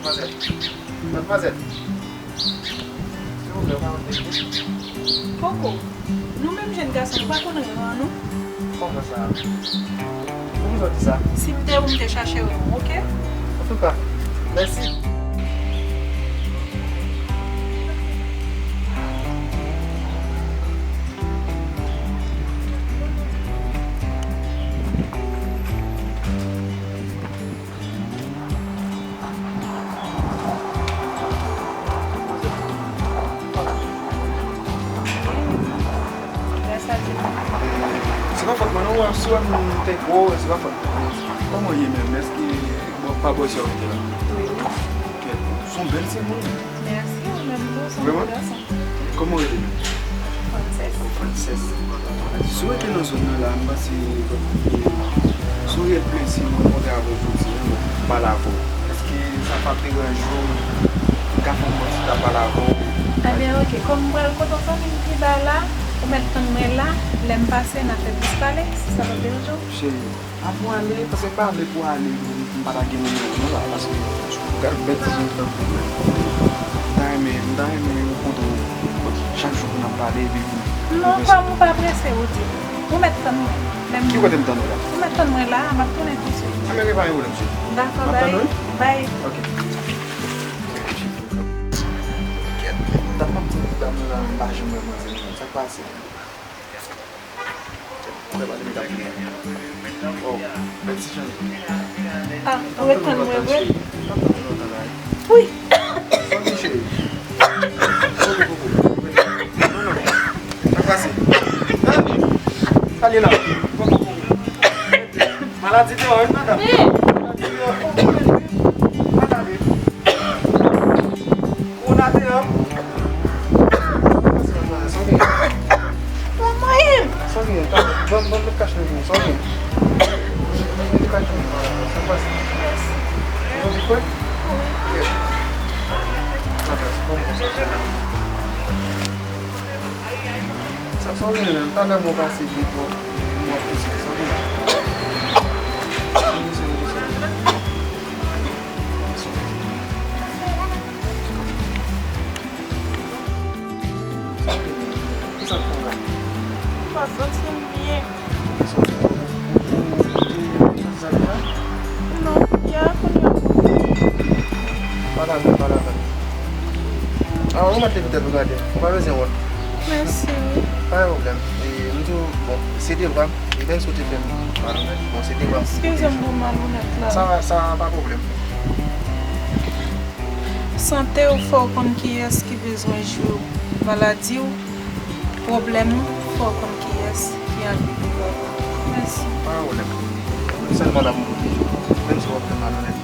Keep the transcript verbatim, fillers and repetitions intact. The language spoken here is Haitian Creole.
Madmwazèl, madmwazèl, silvouplè, ou ka antre. Koko, nou menm jèn gason, nou pa konn ran, non? Kòman sa? Poukisa w di sa? Si m te ou, m te chache ran w, oke? Antouka, mèsi. Se pa fòt mwen non, si w wè m te gwo, se pa fòt mwen. Kòman w ye menm? Èske w pa bò sa w mete la? Wi. Ok. Ou se yon bèl timoun. Mèsi, ou menm tou, se yon bèl gason. Kòman w rele? Frances. Frances. Si w rete nan zòn nan la, m panse se yon reyèl plezi rankontre avè w jodi a, pale avè w. Èske sa p ap deranje w? M ka fè yon bon ti ta pale avè w? Ebyen, oke. Kòm m pral kote yon fanmi m pi ba la, ou mèt tann mwen la, lè m pase, n a fè plis pale, si sa p ap deranje w. Cheri, avan w ale, paske m pa vle pou w ale, m pa ta gen nimewo w non la, paske ou ka bèt ti jan tankou mwen. M ta renmen, m ta renmen rankontre w chak jou pou n ap pale, epi pou... Non, kòm ou pa prese, ou di. Ou mèt tann mwen. Ki kote m tann ou la? Ou mèt tann mwen la, m ap tounen touswit. Anben, pa gen pwoblèm, cheri. Dakò, bay. M ap tann ou, wi? Bay. Ok. Kèt, m t ap mande dam nan la, m pa janm wè manzè, sa k pase? Oh, bèl ti jan. Ah, ou ret tann mwen vre? Wi. Sa w di, cheri? Sa k pase? Sa l ye la? Maladi deyò wi, madanm. Maladi deyò. Maladi. Kowona deyò. Sa w gen? Sa w gen? Ban m, ban m met kach nan vin. Sa w gen? Met kach nan vin. Sa k pase? Ou santi frèt? Wi. Madanm, se bon, bon, sa w gen la? Sa, sa w gen menm? Talè mwen pase vit, bon, mwen pase, sa w gen? Sòti, sòti, sòti. Sa w gen menm? Kisa k fè w la? M pa santi m byen. Kisa w gen? Ou santi sa deja? Non, ya kounye a. Pa ladan, pa ladan. Avan ou mèt leve tèt ou gade. Ou pa bezwen wont. Mèsi, wi. Pa gen pwoblèm. E, m di w, bon, se devwa. E menm si w te fè m malonèt, bon, se devwa m pou pwoteje w. Eskize m pou malonèt la. Sa, sa pa pwoblèm. Sante w fè w konn kiyès ki bezwen jwe w. Maladi w, pwoblèm ou, fè w konn kiyès ki anvi viv avè w. Mèsi. Pa gen pwoblèm. Ou sèlman la pou m pwoteje w. Menm si w ap fè m malonèt.